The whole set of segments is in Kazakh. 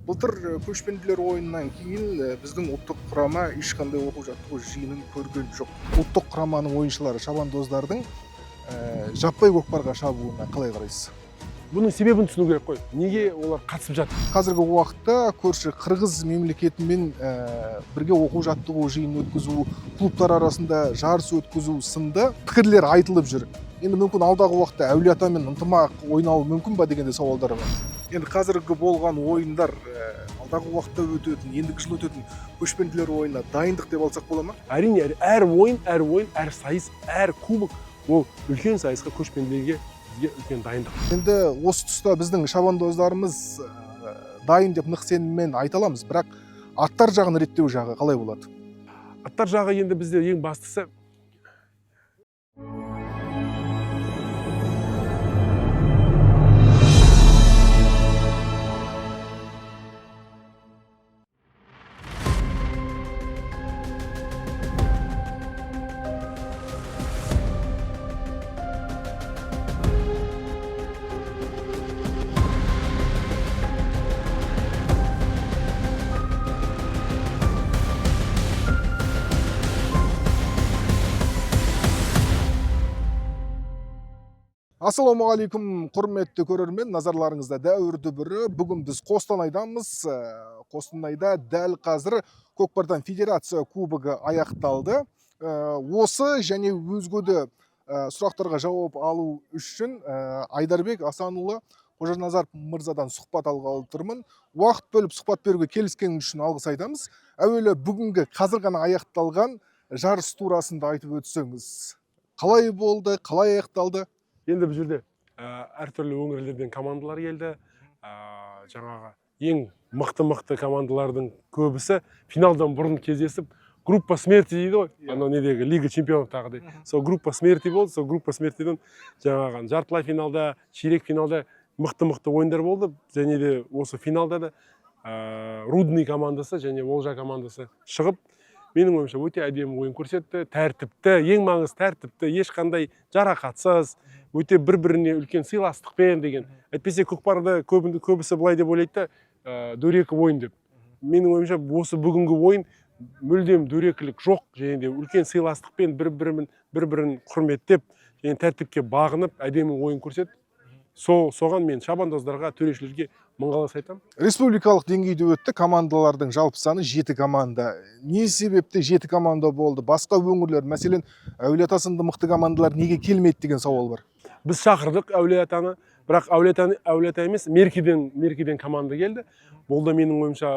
Былтыр көшпенділер ойынынан кейін біздің ұлттық құрама ешқандай оқу жаттығу жиынын көрген жоқ. Ұлттық құраманың ойыншылары шабандоздардың жаппай көкпарға шабуына қалай қарайсыз? Бұның себебін түсіну керек қой. Неге олар қатысып жатыр? Қазіргі уақытта көрші Қырғыз мемлекетімен бірге оқу жаттығу жиынын өткізу, клубтар арасында жарыс өткізу сынды пікірлер айтылып жүр. Енді мүмкін алдағы уақытта Әулиеатамен ынтымақ ойнауы мүмкін ба деген де сауалдар бар. Енді қазіргі болған ойындар алдағы уақытта өтетін, ендігі жылы өтетін көшпенділер ойынына дайындық деп алсақ бола ма? Әрине, әр ойын, әр ойын, әр сайыс, әр кубок ол үлкен сайысқа, көшпенділерге бізге үлкен дайындық. Енді осы тұста біздің шабандоздарымыз дайын деп нық сеніммен айта аламыз, бірақ аттар жағын реттеу жағы қалай болады? Аттар жағы енді бізде ең бастысы Ассалаумағалейкум, құрметті көрермен, назарларыңызда Дәуір дүбірі. Бүгін біз Қостанайдамыз. Қостанайда дәл қазір көкпардан федерация кубогы аяқталды. Осы және өзге де сұрақтарға жауап алу үшін Айдарбек Асанұлы Қожаназаров мырзадан сұхбат алғалы тұрмын. Уақыт бөліп сұхбат беруге келіскеніңіз үшін алғыс айтамыз. Әуелі бүгінгі қазір ғана аяқталған жарыс турасында айтып өтсеңіз. Қалай болды, қалай аяқталды? Енді бұл жерде әртүрлі өңірлерден командалар келді. Жаңағы ең мықты-мықты командалардың көбісі финалдан бұрын кездесіп, группа смерти дейді ғой, анау недегі Лига чемпионовтағыдай. Сол группа смерти болды, сол группа смертиден жаңағы жартылай финалда, ширек финалда мықты-мықты ойындар болды. Және де осы финалда да Рудный командасы және Олжа командасы шығып, менің ойымша өте әдемі ойын көрсетті. Тәртіпті, ең маңызды тәртіпті, ешқандай жарақатсыз, өте бір-біріне үлкен сыйластықпен деген. Әйтпесе көкпарды көбісі былай деп ойлайды да, дөрекі ойын деп. Менің ойымша осы бүгінгі ойын мүлдем дөрекілік жоқ, және де үлкен сыйластықпен бір-бірін құрметтеп, және тәртіпке бағынып әдемі ойын көрсетті. Соған мен шабандоздарға, төрешілерге мың алғыс айтамын. Республикалық деңгейде өтті. Командалардың жалпы саны 7 команда. Не себепті 7 команда болды? Басқа өңірлер, мәселен, Әулиеата сынды мықты командалар неге келмеді деген сауал бар. Біз шақырдық Әулиеатаны, бірақ Әулиеата емес, Меркеден команда келді. Бұл да менің ойымша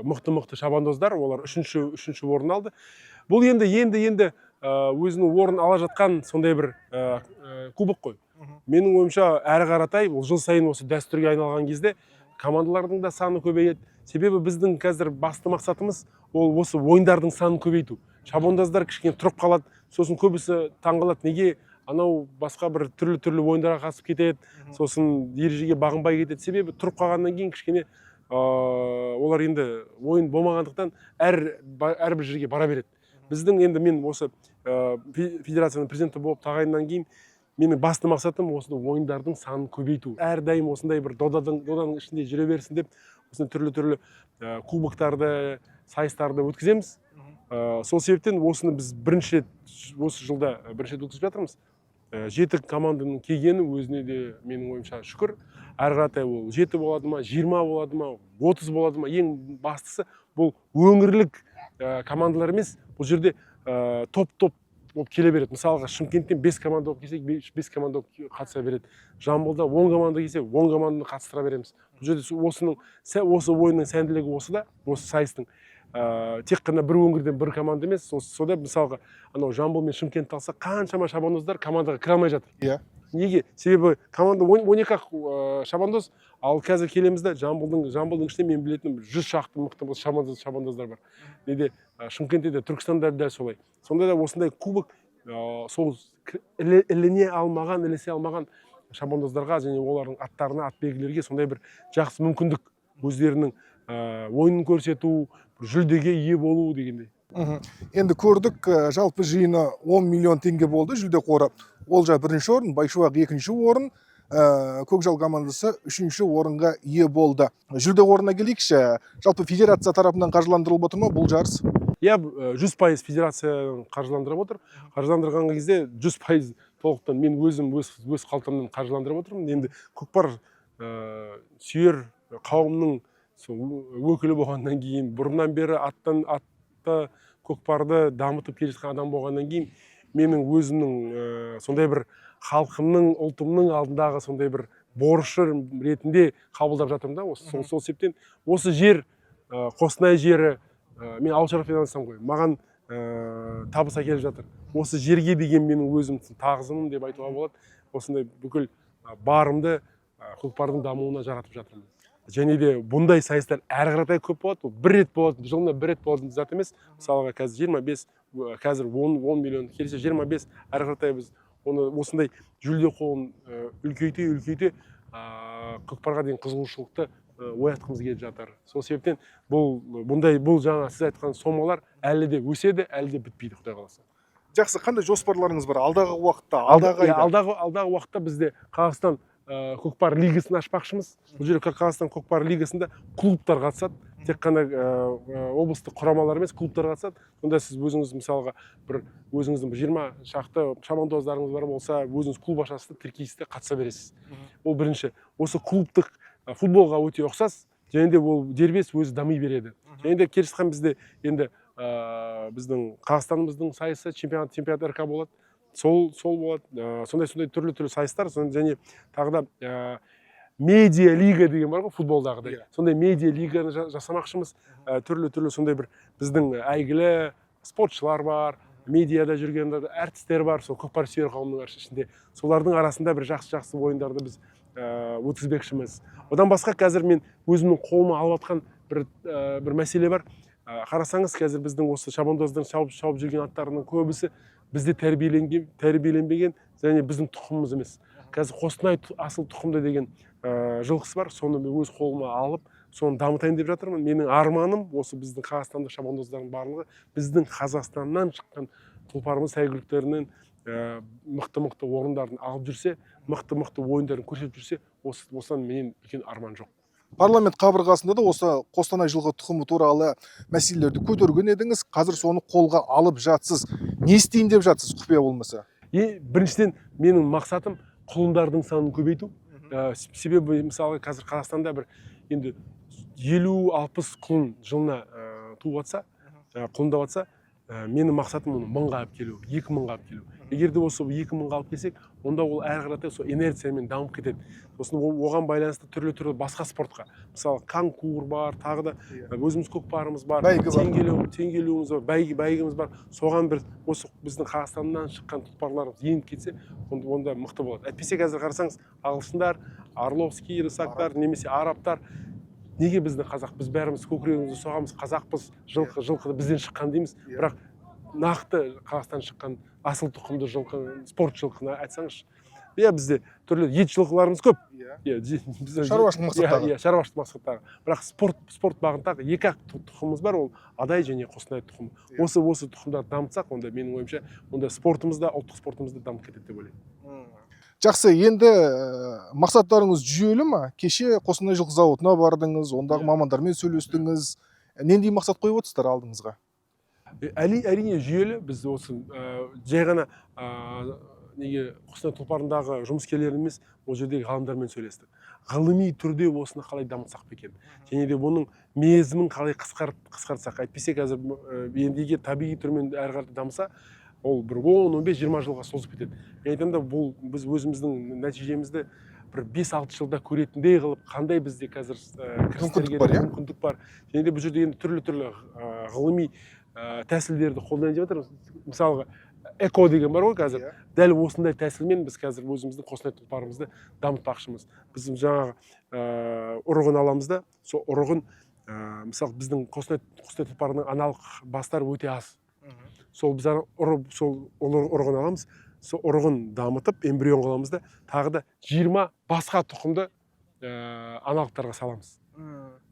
мықты-мықты шабандоздар, олар үшінші орын алды. Бұл енді өзінің орын ала жатқан сондай бір кубок қой. Менің ойымша әрі қаратай бұл жыл сайын осы дәстүрге айналған кезде командалардың да саны көбейеді. Себебі біздің қазір басты мақсатымыз ол осы ойындардың санын көбейту. Шабандоздар кішкене тұрып қалады, сосын көбісі таңғалады, неге анау басқа бір түрлі-түрлі ойындарға қатысып кетеді, сосын ережеге бағынбай кетеді. Себебі тұрып қалғаннан кейін кішкене олар енді ойын болмағандықтан әрбір жерге бара береді. Біздің енді мен осы федерацияның президенті болып тағайындан кейін менің басты мақсатым осы ойындардың санын көбейту. Әрдайым осындай бір доданың ішінде жүре берсін деп осындай түрлі-түрлі кубоктарды, сайыстарды өткіземіз. Сол себептен осыны біз бірінші рет, осы жылда бірінші рет өткізіп жатырмыз. 7 команданың келгені өзіне де менің ойымша шүкір. Әрі қаратай ол 7 болады ма, 20 болады ма, 30 болады ма, ең бастысы бұл өңірлік командалар емес, бұл жерде топ-топ болып келе береді. Мысалға Шымкенттен 5 команда болып келсе, 5 команда болып қатыса береді. Жамбылда 10 команда келсе, 10 команданы қатыстыра береміз. Бұл жерде осы ойынның сәнділігі осы да, осы сайыстың. Тек қана бір өңірден бір команда емес, сонда мысалға анау Жамбыл мен Шымкентті алсақ, қаншама шабандоздар командаға кіре алмай жатыр. Неге? Себебі команда он екі-ақ шабандоз, ал қазір келеміз де Жамбылдың ішінде мен білетін 100 шақты мықты шабандоздар бар. Неде Шымкентте де, Түркістанда да дәл солай. Сонда да осындай кубок сол іліне алмаған, ілесе алмаған шабандоздарға және олардың аттарына, ат белгілерге сондай бір жақсы мүмкіндік, өздерінің ойынын көрсету, бір жүлдеге ие болу дегендей. Енді көрдік, жалпы жиыны 10 миллион теңге болды жүлде қоры. Олжа бірінші орын, Байшуақ екінші орын. Көкжал командасы үшінші орынға ие болды. Жүлде қорына келейікші. Жалпы федерация тарапынан қаржыландырылып отыр ма бұл жарыс? Иә, 100% федерация қаржыландырып отыр. Қаржыландырған кезде 100% толықтан мен өзім өз қалтамнан қаржыландырып отырмын. Енді көкпар сүйер қауымның сол өкілі болғаннан кейін, бұрыннан бері аттан атты көкпарды дамытып келе жатқан адам болғаннан кейін, менің өзімнің сондай бір халқымның, ұлтымның алдындағы сондай бір борышы ретінде қабылдап жатырмын да. Осы сол себептен осы жер, Қостанай жері, мен ауыл шаруашылығымен айналысамын ғой, маған табыс әкеліп жатыр. Осы жерге деген менің өзім тағзымым деп айтуға болады. Осындай бүкіл барымды көкпардың дамуына жаратып жатырмын. Және де бұндай сайыстар әрі қаратай көп болады. Ол бір рет болатын, жылына бір рет болатын зат емес. Мысалға, қазір 25, қазір 10, 10 миллион, келесі 25, әрі қаратай біз оны осындай жүлде қорын үлкейте үлкейте көкпарға деген қызығушылықты оятқымыз келіп жатыр. Сол себептен бұл бұндай, бұл жаңа сіз айтқан сомалар әлі де өседі, әлі де бітпейді, құдай қаласа. Жақсы, қандай жоспарларыңыз бар алдағы уақытта, алдағы Иә, айда? Алдағы уақытта бізде Қазақстан көкпар лигасын ашпақшымыз. Бұл жерде Қазақстан көкпар лигасында клубтар қатысады, тек қана облыстық құрамалар емес, клубтар қатысады. Сонда сіз өзіңіз, мысалға, бір өзіңіздің бір 20 шақты шабандоздарыңыз бар болса, өзіңіз клуб ашасыз да, тіркейсіз де, қатыса бересіз. Ол бірінші осы клубтық футболға өте ұқсас және де ол дербес өзі дами береді. Және де келе жатқан бізде енді біздің Қазақстанымыздың сайысы, чемпионат РК болады, сол болады. Сондай түрлі түрлі сайыстар. Және тағы да медиа лига деген бар ғой, футболдағыдай. Сондай медиа лиганы жасамақшымыз. Түрлі түрлі сондай бір біздің әйгілі спортшылар бар, медиада жүрген әртістер бар, сол көкпар сүйер қауымның ішінде солардың арасында бір жақсы жақсы ойындарды біз өткізбекшіміз. Одан басқа қазір мен өзімнің қолыма алып жатқан бір мәселе бар. Қарасаңыз, қазір біздің осы шабандоздың шауып жүрген аттарының көбісі бізде тәрбиеленбеген және біздің тұқымымыз емес. Қазір Қостанай асыл тұқымды деген жылқысы бар, соны мен өз қолыма алып, соны дамытайын деп жатырмын. Менің арманым осы біздің қазақстандық шабандоздардың барлығы біздің Қазақстаннан шыққан тұлпарымыз сәйгүліктерінен мықты мықты орындарын алып жүрсе, мықты мықты ойындарын көрсетіп жүрсе, осыдан менен үлкен арман жоқ. Парламент қабырғасында да осы Қостанай жылқы тұқымы туралы мәселелерді көтерген едіңіз. Қазір соны қолға алып жатсыз. Не істейін деп жатсыз, құпия болмаса? Біріншіден, менің мақсатым құлындардың санын көбейту. Себебі мысалы, қазір Қазақстанда бір енді 50-60 құлын жылына туып жатса, құлындап жатса, менің мақсатым оны 1000-ға алып келу, 2000-ға алып келу. Егер де осы 2000-ға алып келсек, онда ол әрі қаратай сол инерциямен дамып кетеді. Сосын оған байланысты түрлі түрлі басқа спортқа, мысалы, конкур бар, тағы да өзіміз көкпарымыз бар, Бәйгі бар. Теңгелеуіміз бар, бәйгіміз бар. Соған бір осы біздің Қазақстаннан шыққан тұлпарларымыз еніп кетсе, онда мықты болады. Әйтпесе қазір қарасаңыз, ағылшындар, орловский рысактар немесе арабтар, неге біздің қазақ, біз бәріміз көкірегімізді соғамыз, қазақпыз, жылқы бізден шыққан дейміз. Бірақ нақты Қазақстан шыққан асыл тұқымды жылқы, спорт жылқыны айтсаңызшы. Иә, бізде түрлі ет жылқыларымыз көп. Иә, бізде Шаруашылық мақсаттағы. Иә, шаруашылық мақсаттағы. Бірақ спорт бағытындағы екі ақ тұқымымыз бар, ол Адай және Қостанай тұқымы. Осы тұқымдарды дамытсақ, онда менің ойымша, онда спортымыз да, ұлттық спортымыз да дамып кетеді деп ойлаймын. Жақсы, енді мақсаттарыңыз жүйелі ма? Кеше Қостанай жылқы зауытына бардыңыз, ондағы мамандармен сөйлестіңіз. Нендей мақсат қойып отырсыздар алдыңызға? Әрине жүйелі. Біз осы жай ғана неге Қостанай тұлпарындағы жұмыскерлер емес, ол жердегі ғалымдармен сөйлестік. Ғылыми түрде осыны қалай дамытсақ па екен және де бұның мерзімін қалай қысқартсақ. Әйтпесе қазір енді егер табиғи түрмен әрі қарай дамыса, ол бір 10, 15, 20 жылға созылып кетеді. Мен айтамын да, бұл біз өзіміздің нәтижемізді бір 5-6 жылда көретіндей қылып, қандай бізде қазір Мүмкіндік бар, иә? Мүмкіндік бар. Және де бұл жерде енді түрлі түрлі ғылыми тәсілдерді қолданып жатырмыз. Мысалға, эко деген бар ғой қазір. Дәл осындай тәсілмен біз қазір өзіміздің Қостанай тұлпарымызды дамытпақшымыз. Біз жаңағы ұрығын аламыз да, сол ұрығын, мысалы, біздің Қостанай тұлпарының аналық бастары өте аз. Сол біз ана сол ұрығын аламыз, сол ұрығын дамытып, эмбрион қыламыз да, тағы да 20 басқа тұқымды аналықтарға саламыз.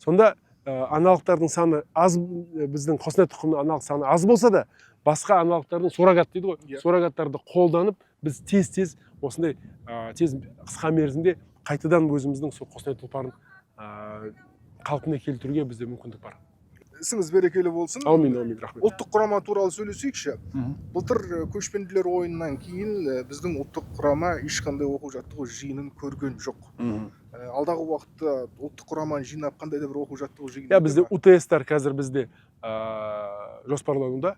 Сонда аналықтардың саны аз, біздің Қостанай тұқымының аналық саны аз болса да, басқа аналықтардың суррогат дейді ғой, суррогаттарды қолданып Біз тез тез осындай тез, қысқа мерзімде қайтадан өзіміздің сол Қостанай тұлпарын қалпына келтіруге бізде мүмкіндік бар. Ісіңіз берекелі болсын. Әумин, әумин, рахмет. Ұлттық құрама туралы сөйлесейікші. Былтыр көшпенділер ойынынан кейін біздің ұлттық құрама ешқандай оқу жаттығу жиынын көрген жоқ. Алдағы уақытта ұлттық құраманы жинап, қандай да бір оқу жаттығу жиыны Иә, бізде өте ме? УТС-тар қазір бізде жоспарлануда.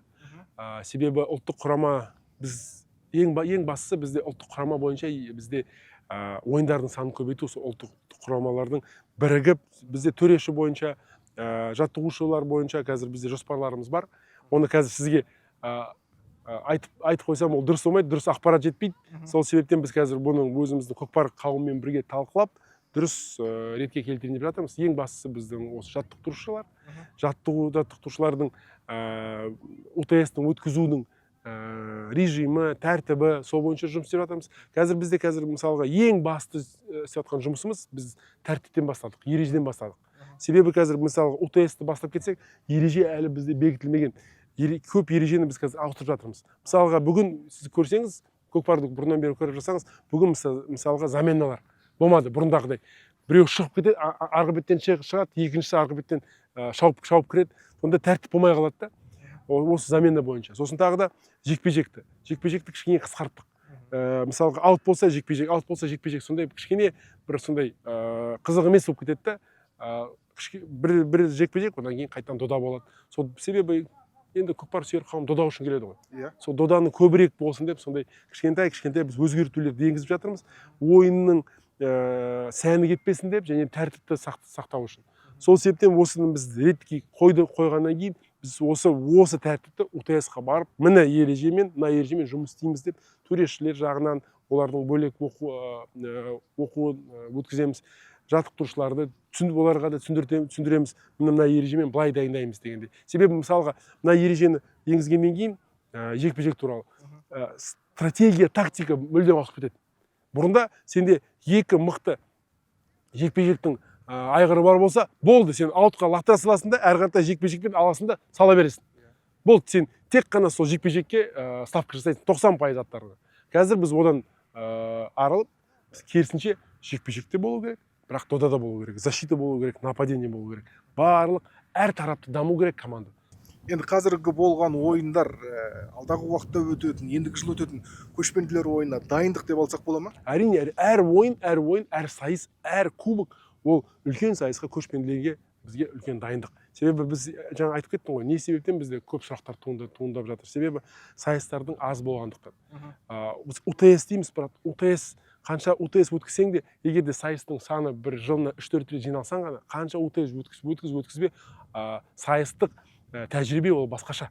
Себебі ұлттық құрама біз ең бастысы, бізде ұлттық құрама бойынша бізде ойындардың санын көбейту, сол ұлттық құрамалардың бірігіп, бізде төреші бойынша, жаттығушылар бойынша қазір бізде жоспарларымыз бар. Оны қазір сізге айтып қойсам, ол дұрыс болмайды, дұрыс ақпарат жетпейді. Сол себептен біз қазір бұны өзіміздің көкпар қауымымен бірге талқылап, дұрыс ретке келтірейін деп жатырмыз. Ең бастысы, біздің осы жаттықтырушылар, жаттықтырушылардың УТС-тің өткізудің режимі, тәртібі, сол бойынша жұмыс істеп жатырмыз. Қазір бізде, қазір мысалға, ең басты істеп жатқан жұмысымыз, біз тәртіптен бастадық, ережеден бастадық. Себебі қазір, мысалға, УТС-ті бастап кетсек, ереже әлі бізде бекітілмеген. Көп ережені біз қазір ауыстырып жатырмыз. Мысалға, бүгін сіз көрсеңіз, көкпарды бұрыннан бері көріп жатсаңыз, бүгін мысалға, заменалар болмады бұрындағыдай. Біреу шығып кетеді, арғы беттен шығады, екіншісі арғы беттен шауып кіреді. Сонда тәртіп болмай қалады да. Осы замена бойынша. Сосын тағы да жекпе-жекті кішкене қысқарттық. Мысалға, аут болса жекпе-жек, аут болса жекпе-жек, сондай кішкене бір сондай қызық емес болып кетеді да. Бір жекпе-жек, одан кейін қайтадан дода болады. Сол себебі енді көкпар сүйер қауым дода үшін келеді ғой. Сол доданы көбірек болсын деп, сондай кішкентай кішкентай біз өзгертулерді енгізіп жатырмыз. Ойынның сәні кетпесін деп және тәртіпті сақтау үшін. Сол себептен осыны біз ретке қойғаннан кейін, біз осы тәртіпті УТС-қа барып, міне ережемен, мына ережемен жұмыс істейміз деп, төрешілер жағынан олардың бөлек оқуын өткіземіз. Жаттықтырушыларды оларға да түсіндіреміз, міне мына ережемен былай дайындаймыз дегендей. Себебі, мысалға, мына ережені енгізгеннен кейін жекпе-жек туралы стратегия, тактика мүлдем ауысып кетеді. Бұрында сенде екі мықты жекпе-жектің айғыры бар болса, болды, сен аутқа лақтыра саласың да, әрі қарата жекпе-жекпен аласың да, сала бересің. Болды, сен тек қана сол жекпе-жекке ставка жасайсың 90% аттарына. Қазір біз одан арылып, біз керісінше, жекпе-жек те болу керек, бірақ дода да болу керек, защита болу керек, нападение болу керек. Барлық әр тарапты даму керек команда. Енді қазіргі болған ойындар алдағы уақытта өтетін, ендігі жылы өтетін көшпенділер ойынына дайындық деп алсақ бола ма? Әрине, әр ойын, әр сайыс, әр кубок ол үлкен сайысқа, көшпенділерге бізге үлкен дайындық. Себебі біз жаңа айтып кеттім ғой, не себептен бізде көп сұрақтар туындап жатыр. Себебі сайыстардың аз болғандықтан. Біз УТС дейміз, бірақ УТС қанша УТС өткізсең де, егер де сайыстың саны бір жылына 3-4 рет жиналсаң ғана, қанша УТС өткіз, өткізбе, сайыстық тәжірибе ол басқаша.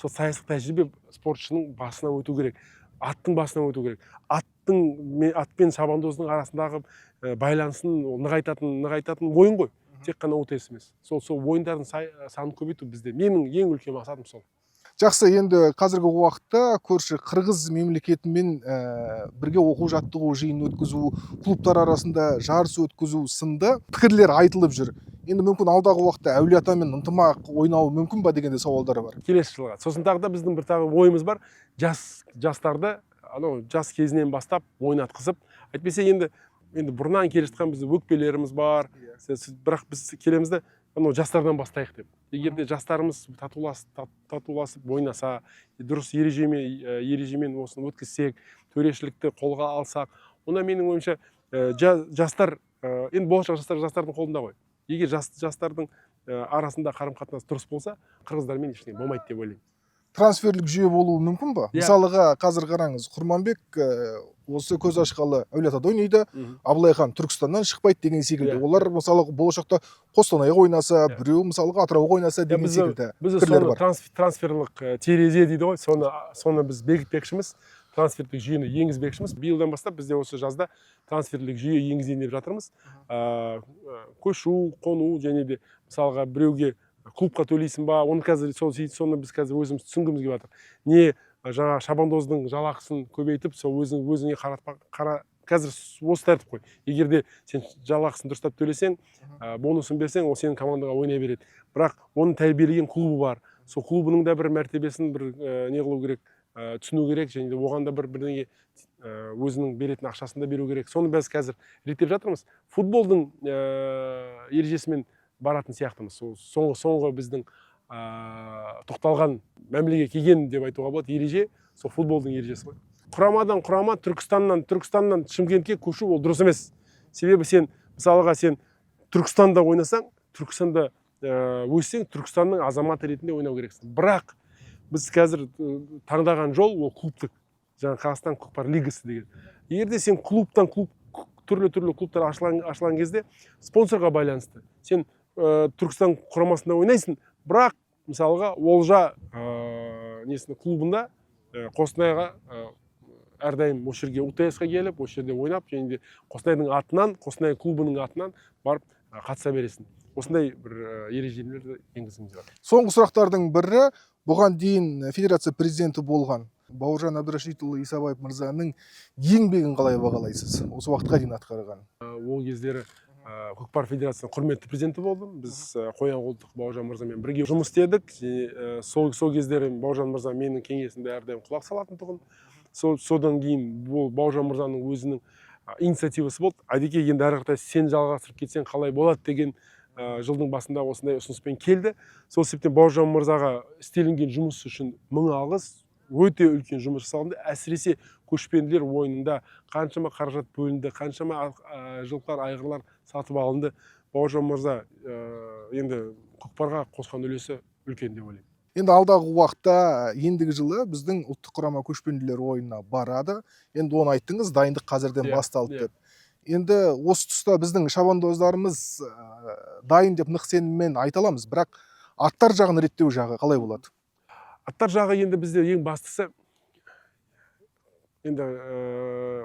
Сол сайыстық тәжірибе спортшының басынан өту керек, аттың басынан өту керек. Ат пен шабандоздың арасындағы байланысын ол нығайтатын ойын ғой. Тек қана УТС емес. Сол ойындардың санын көбейту бізде. Менің ең үлкен мақсатым сол. Жақсы, енді қазіргі уақытта көрші Қырғыз мемлекетімен бірге оқу жаттығу жиынын өткізу, клубтар арасында жарыс өткізу сынды пікірлер айтылып жүр. Енді мүмкін алдағы уақытта Әулиеатамен ынтымақ ойнауы мүмкін ба деген де сауалдар бар. Келесі жылға. Сосын тағы да біздің бір тағы ойымыз бар. Жастарды анау жас кезінен бастап ойнатқызып, әйтпесе енді бұрыннан келе жатқан біздің өкпелеріміз бар. Бірақ біз келеміз де, анау жастардан бастайық деп. Егер де жастарымыз татуласып ойнаса, дұрыс ережемен осыны өткізсек, төрешілікті қолға алсақ, онда менің ойымша, жастар, енді болашақ жастар жастардың қолында ғой. Егер жастардың арасында қарым қатынас дұрыс болса, қырғыздармен ештеңе болмайды деп ойлаймын. Трансферлік жүйе болуы мүмкін ба? Иә. Мысалыға, қазір қараңыз, Құрманбек осы көз ашқалы Әулиеатада ойнайды, Абылайхан Түркістаннан шықпайды деген секілді. Олар, мысалы, болашақта Қостанайға ойнаса, біреу, мысалға, Атырауға ойнаса деген секілді Біз пікірлер соны бар. Трансферлік терезе дейді ғой, соны біз бекітпекшіміз, трансферлік жүйені енгізбекшіміз. Биылдан бастап бізде осы жазда трансферлік жүйе енгізейін деп жатырмыз. Көшу, қону және де, мысалға, біреуге клубқа төлейсің ба, оны қазір сол, соны біз қазір өзіміз түсінгіміз келіп жатыр. Не жаңағы шабандоздың жалақысын көбейтіп, сол өзіңе қаратпа, қара, қазір осы тәртіп қой. Егер де сен жалақысын дұрыстап төлесең, бонусын берсең, ол сенің командаға ойнай береді. Бірақ оны тәрбиелеген клубы бар. Сол клубының да бір мәртебесін бір не қылу керек. түсіну керек және де оған да бір бірдеңе, өзінің беретін ақшасын да беру керек. Соны біз қазір реттеп жатырмыз. Футболдың ережесімен баратын сияқтымыз. Сол соңғы біздің тоқталған мәмілеге келген деп айтуға болады ереже, сол футболдың ережесі ғой. Құрамадан құрама, Түркістаннан Шымкентке көшу ол дұрыс емес. Себебі сен, мысалға, сен Түркістанда ойнасаң, Түркістанда өссең, Түркістанның азаматы ретінде ойнау керексің. Бірақ біз қазір таңдаған жол ол клубтық, жаңағы Қазақстан көкпар лигасы деген. Егер де сен клубтан клуб, түрлі түрлі клубтар ашылған кезде спонсорға байланысты сен Түркістан құрамасында ойнайсың, бірақ мысалға Олжа несінің клубында, Қостанайға әрдайым осы жерге УТС-қа келіп, осы жерде ойнап және де Қостанайдың атынан, Қостанай клубының атынан барып қатыса бересің. Осындай бір ережелерді енгізгіміз келіп жатыр. Соңғы сұрақтардың бірі: бұған дейін федерация президенті болған Бауыржан Әбдірашитұлы Исабаев мырзаның еңбегін қалай бағалайсыз, осы уақытқа дейін атқарған? Ол кездері көкпар федерациясының құрметті президенті болдым. Біз қоян қолтық Бауыржан мырзамен бірге жұмыс істедік және сол кездері Бауыржан мырза менің кеңесімде әрдайым құлақ салатын тұғын. Содан кейін бұл Бауыржан мырзаның өзінің инициативасы болды: «Әдеке, енді әрі қаратай сен жалғастырып кетсең қалай болады?» деген. Жылдың басында осындай ұсыныспен келді. Сол себептен Бауыржан мырзаға істелінген жұмыс үшін мың алғыс. Өте үлкен жұмыс жасалынды, әсіресе көшпенділер ойынында қаншама қаражат бөлінді, қаншама жылқылар, айғырлар сатып алынды. Бауыржан мырза енді көкпарға қосқан үлесі үлкен деп ойлаймын. Енді алдағы уақытта, ендігі жылы біздің ұлттық құрама көшпенділер ойынына барады. Енді оны айттыңыз, дайындық қазірден басталды деп. Енді осы тұста біздің шабандоздарымыз дайын деп нық сеніммен айта аламыз, бірақ аттар жағын реттеу жағы қалай болады? Аттар жағы енді бізде ең бастысы енді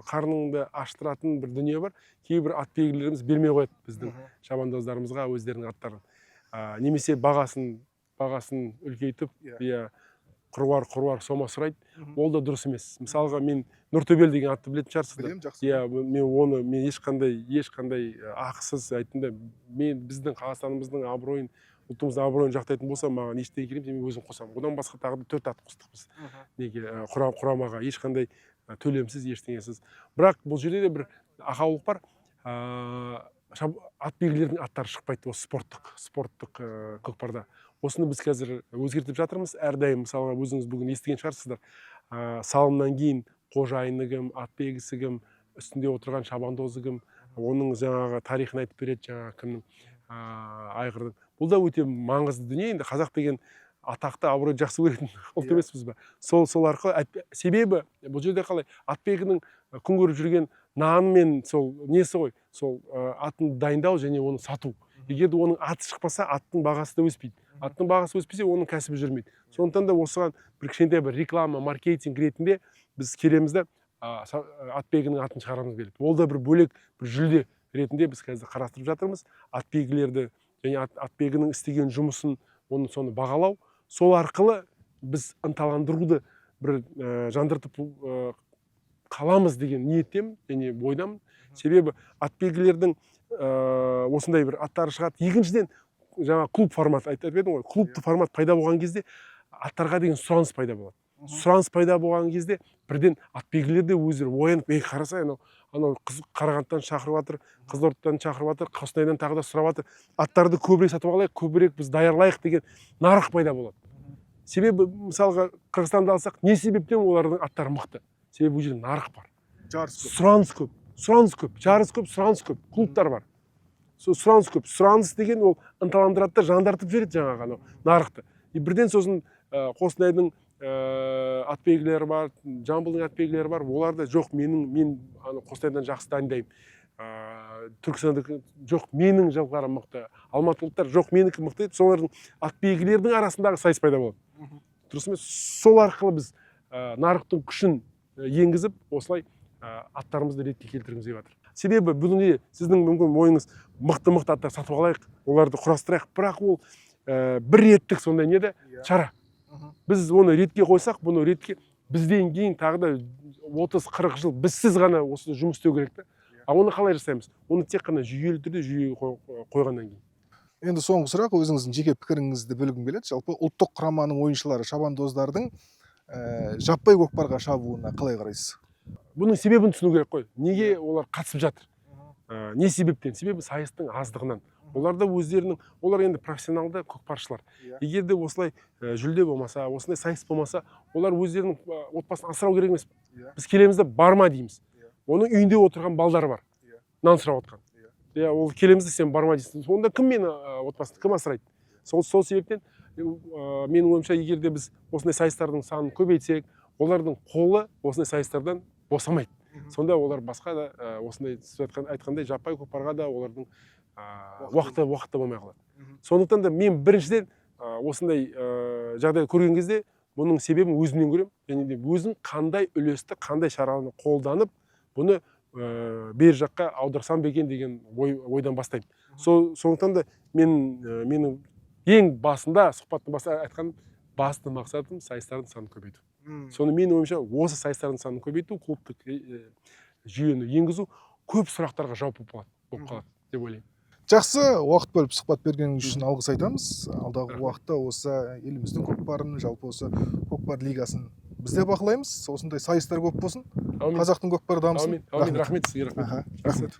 қарныңды аштыратын бір дүние бар. Кейбір ат белгілеріміз бермей қояды біздің шабандоздарымызға өздерінің аттарын, немесе бағасын үлкейтіп, иә, қыруар қыруар сома сұрайды. Ол да дұрыс емес. Мысалға, мен Нұртөбел деген атты білетін шығарсыздар. Білемін, жақсы. Иә, мен оны мен ешқандай ақысыз айттым да. Мен біздің Қазақстанымыздың абыройын, ұлтымыздың абыройын жақтайтын болсам, маған ештеңе керек емес, мен өзім қосамын. Одан басқа тағы да төрт ат қостық біз неге, құрамаға ешқандай төлемсіз, ештеңесіз. Бірақ бұл жерде де бір ақаулық бар: ат белгілердің аттары шықпайды осы спорттық көкпарда. Осыны біз қазір өзгертіп жатырмыз әрдайым. Мысалға, өзіңіз бүгін естіген шығарсыздар, салымнан кейін қожайыны кім, ат белгісі кім, үстінде отырған шабандозы кім, оның жаңағы тарихын айтып береді, жаңағы кімнің, айғырдың. Бұл да өте маңызды дүние. Енді қазақ деген атақты, абыройды жақсы көретін ұлт емеспіз ба? Сол арқылы себебі бұл жерде қалай, атбегінің күн көріп жүрген наны мен сол несі ғой, сол атын дайындау және оны сату. Егер де оның аты шықпаса, аттың бағасы да өспейді, аттың бағасы өспесе, оның кәсібі жүрмейді. Сондықтан да осыған бір кішкентай бір реклама, маркетинг ретінде біз келеміз да, атбегінің атын шығарғымыз келеді. Ол да бір бөлек бір жүлде ретінде біз қазір қарастырып жатырмыз. Атбегілерді және атбегінің істеген жұмысын, оны, соны бағалау, сол арқылы біз ынталандыруды бір жандыртып қаламыз деген ниеттемін және ойдамын. Себебі атбегілердің осындай бір аттары шығады. Екіншіден, жаңа клуб формат айтып едім ғой, клубты формат пайда болған кезде аттарға деген сұраныс пайда болады. Сұраныс пайда болған кезде бірден атбегілер де өздері оянып: «Ей, қарасай, анау қыз Қарағандыдан шақырып жатыр, Қызылордадан шақырып жатыр, Қостанайдан тағы да сұрап жатыр, аттарды көбірек сатып алайық, көбірек біз даярлайық» деген нарық пайда болады. Себебі мысалға, Қырғызстанды алсақ, не себептен олардың аттары мықты? Себебі ол жерде нарық бар. Жарыс көп. Сұраныс көп, сұраныс көп, жарыс көп, сұраныс көп, клубтар бар. Сол сұраныс көп, сұраныс деген ол ынталандырады да, жандартып жібереді жаңағы анау нарықты. И бірден сосын Қостанайдың атбегілері бар, Жамбылдың атбегілері бар, олар да: «Жоқ, мен ана Қостанайдан жақсы дайындаймын», Түркістандікі: «Жоқ, менің жылқыларым мықты», алматылықтар: «Жоқ, менікі мықты» деп, солардың атбегілердің арасындағы сайыс пайда болады. Дұрыс емес. Сол арқылы біз нарықтың күшін енгізіп, осылай аттарымызды ретке келтіргіміз келіп жатыр. Себебі бүгінде сіздің мүмкін ойыңыз: мықты мықты аттар сатып алайық, оларды құрастырайық. Бірақ ол бір реттік сондай не да шара. Біз оны ретке қойсақ, бұны ретке бізден кейін тағы да 30-40 жыл бізсіз ғана осы жұмыс істеу керек та. А оны қалай жасаймыз? Оны тек қана жүйелі түрде жүйеге қойғаннан кейін. Енді соңғы сұрақ, өзіңіздің жеке пікіріңізді білгім келеді. Жалпы ұлттық құраманың ойыншылары, шабандоздардың жаппай көкпарға шабуына қалай қарайсыз? Бұның себебін түсіну керек қой, неге олар қатысып жатыр. Не себептен? Себебі сайыстың аздығынан. Олар да өздерінің, олар енді профессионалды көкпаршылар. Егер де осылай жүлде болмаса, осындай сайыс болмаса, олар өздерінің отбасын асырау керек емес пе? Біз келеміз де, барма дейміз. Оның үйінде отырған балдары бар, нан сұрап отқан. Иә, ол келеміз де, сен барма дейсің, онда кім мені, отбасын кім асырайды? Сол себептен менің ойымша, егер де біз осындай сайыстардың санын көбейтсек, олардың қолы осындай сайыстардан босамайды. Сонда олар басқа да осындай сіз айтқандай жаппай көкпарға да олардың уақыты болмай қалады. Сондықтан да мен біріншіден осындай жағдай көрген кезде бұның себебін өзімнен көремін және де өзім қандай үлесті, қандай шараны қолданып, бұны бер жаққа аударсам ба екен деген ойдан бастаймын. Сондықтан да менің ең басында, сұхбаттың басында айтқан басты мақсатым — сайыстардың санын көбейту. Соны, менің ойымша, осы сайыстардың санын көбейту, клубтық жүйені енгізу көп сұрақтарға жауап болып қалады деп ойлаймын. Жақсы, уақыт бөліп сұхбат бергеніңіз үшін алғыс айтамыз. Алдағы Рахмет. уақытта осы еліміздің көкпарын, жалпы осы көкпар лигасын біз де бақылаймыз. Осындай сайыстар көп болсын. Әумин. Қазақтың көкпары дамысын. Әумин, әумин, рахмет сізге, рахмет. Аха, рахмет.